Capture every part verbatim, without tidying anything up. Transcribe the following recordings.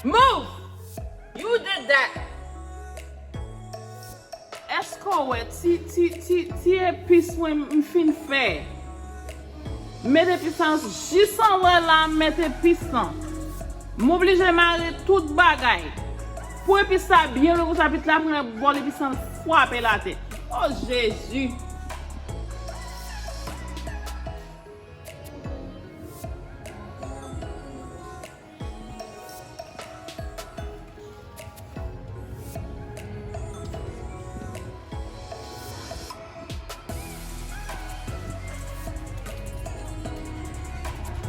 Move! You did that! Èske w wè ti, ti, ti, ti epis mwen m fin fè? M met epis lan jis anlè la, m met epis lan. M oblije mare tout bagay. Pou epis la byen lwe konsa, pitit la pran bòl epis lan frape l atè. O Jezi!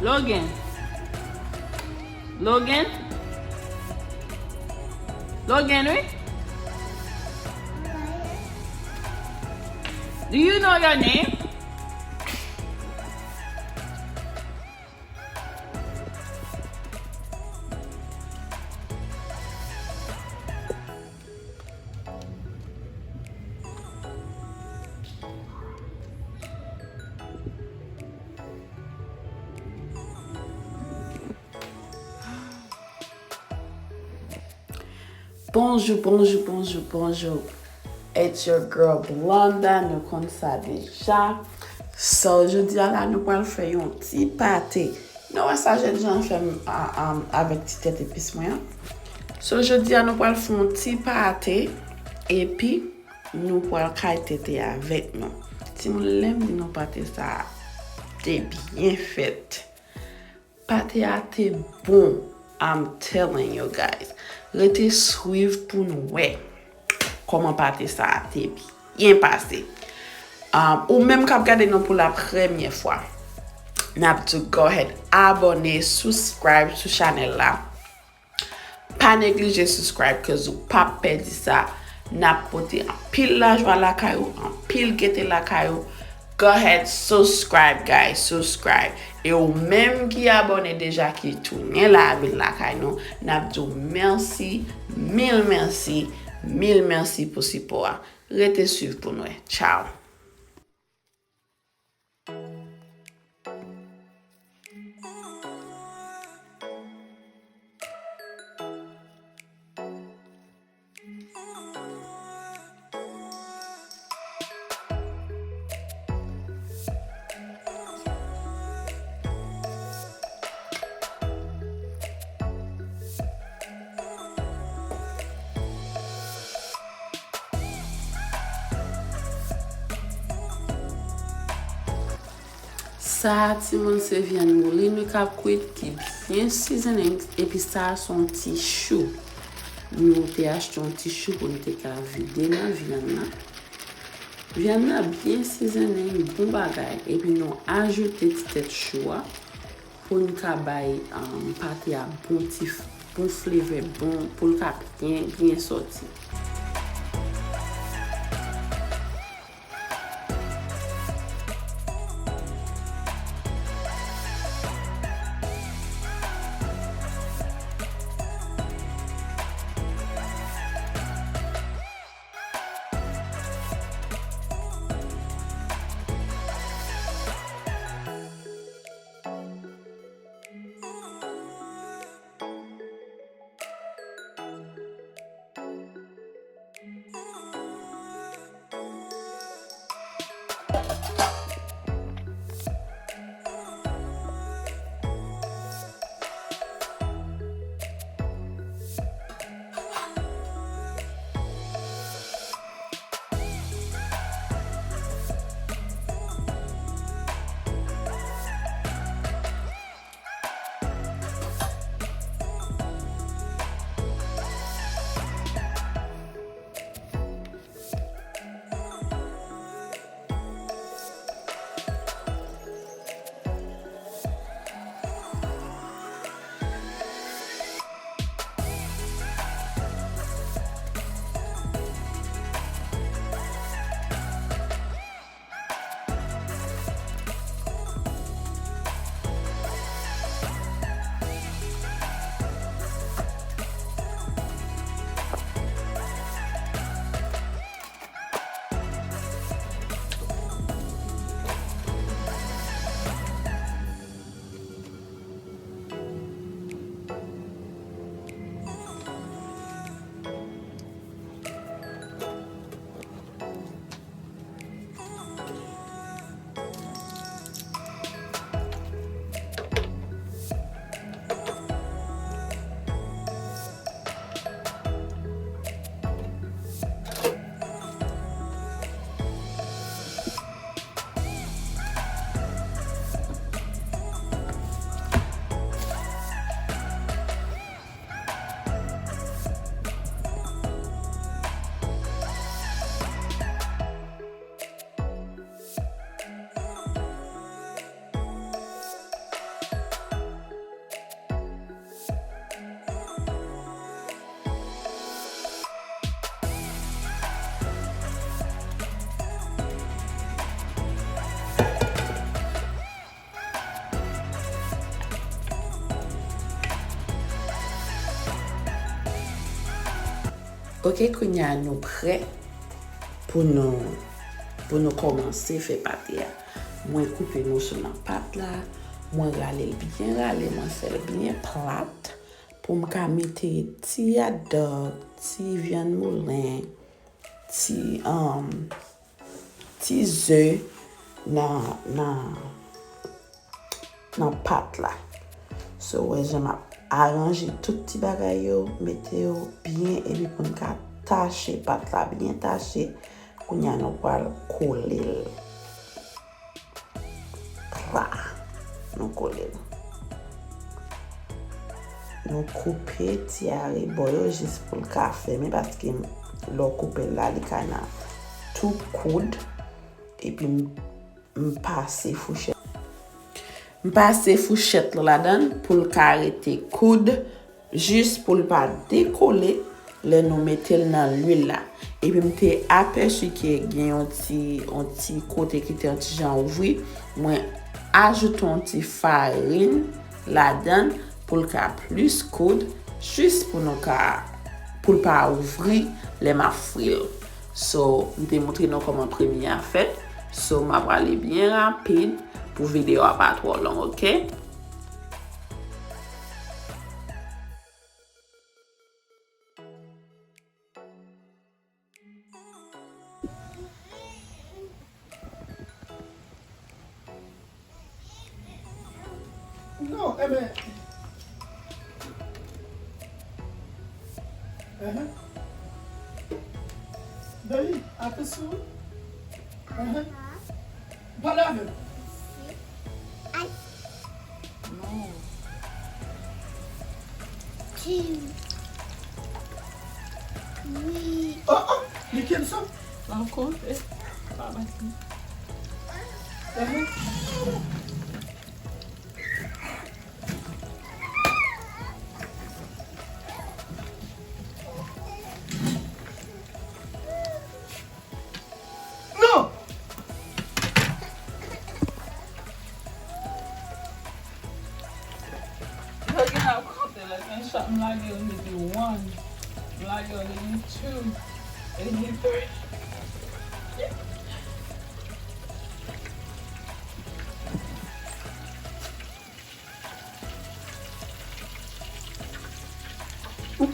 Logan. Logan. Logan, wi. Do you know your name? Bonjou, bonjou, bonjou, bonjou. It's your girl Blonda, nou konn sa deja. So, jodi a la, nou pral fè yon ti pate. Nou wè sa jènjan fè m a- a- avèk ti tèt epis mwen an. So, jodi a, nou pral fè yon ti pate, epi nou pral kay tete avèk nou. Timoun, lè m di nou pate sa a te byen fèt. Pate a te bon. I'm telling you guys. Rete swiv pou n wè kòman pate sa a te byen pase. Um, ou menm k ap gade nou pou la premyè fwa, n ap di go ahead, abòne, subscribe sou chanèl la. Pa neglije subscribe, cause ou p ap pèdi sa. N ap pote anpil lajwa lakay ou, anpil gete lakay ou. Go ahead, subscribe, guys, subscribe. E ou menm ki abòne deja, ki tounen la vin lakay nou, n ap di w mèsi, mil mèsi, mil mèsi pou sipò a. Rete swiv pou n wè. Tchao. Sa a, timoun, se vyann moulen nou k ap kwit ki byen seasoning, epi sa a se yon ti chou. Nou te achte yon ti chou pou n te ka vide nan vyann nan. Vyann nan byen seasoning, bon bagay, epi nou ajoute ti tèt chou a pou n ka bay, um, pate a bon ti f- bon flavor, bon, pou l ka byen, byen sòti. Ok, kounye a nou prè pou nou, pou nou kòmanse fè pate a. Mwen koupe moso nan pat la, mwen rale l byen rale, mwen fè l byen plat pou m ka mete ti adòb, ti vyann moulen, ti, um, ti ze nan, nan, nan pat la. So, wè jan m ap aranje tout ti bagay yo, mete yo byen, epi pou n ka tache pat la byen tache. Kounye a nou pral kole l. Pra. Nou kole l. Nou koupe ti arebò yo jis pou l ka fèmen, paske lè w koupe l la, li ka nan tou koud. Epi m, m pase fouchèt. M pase fouchèt la ladan l pou l ka rete koud, jis pou l pa dekole lè nou mete l nan lwil la. Epi m te apèsi ke gen yon ti, yon ti kote ki te yon ti jan ouvri. Mwen ajoute yon ti farin ladan l pou l ka plis koud, jis pou nou ka, pou l pa ouvri lè m ap fri l. So, m te montre nou kòman premye a fèt. So, m ap prale byen rapid pou videyo a pa twò long, ok? Non, enben. Ahan. Baby, atansyon. Ahan. Pale avè m. Non. Two. Three. Oh, oh, li kenbe sa. Ankò, eh, pa bati. Ahan. Non! Yo gen ap konte lè gen chat, m lage yo, li di one. M lage yo, li di two. E li di three.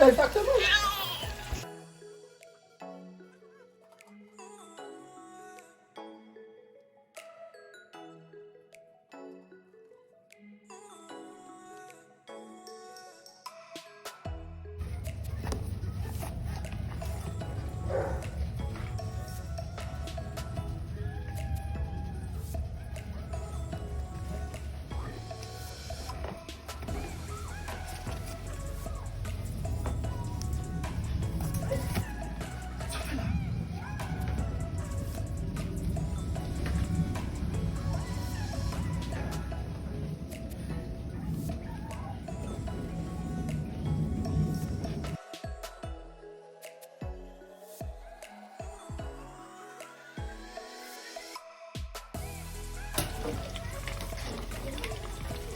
Egzakteman.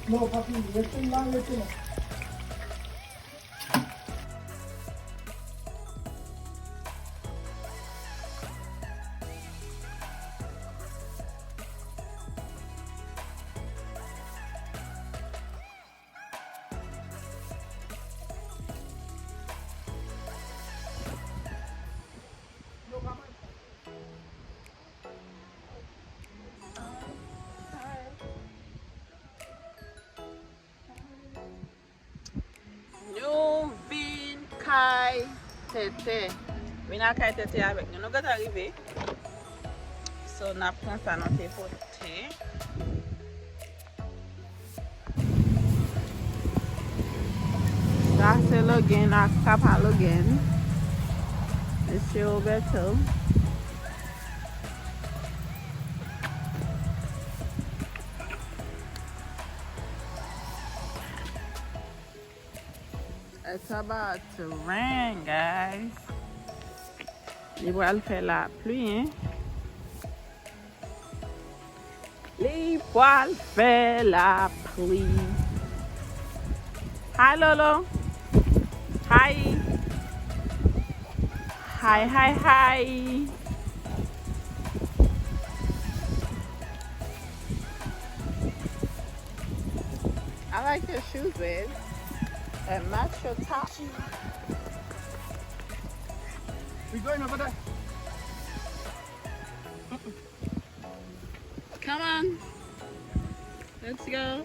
Non, papi, rete la, rete la. Nou vin kay Tètè. Vin al kay Tètè avèk nou. Nou gentan rive. So, n ap pran sa nou te pote. Sa se Logan ak papa Logan. Mesye Roberto. It's about to rain, guys. Li pral fè lapli, hein. Li pral fè lapli. Hi, Lolo. Hi. Hi, hi, hi. I like your shoes, babe. And match your top. We going over there. Come on. Let's go.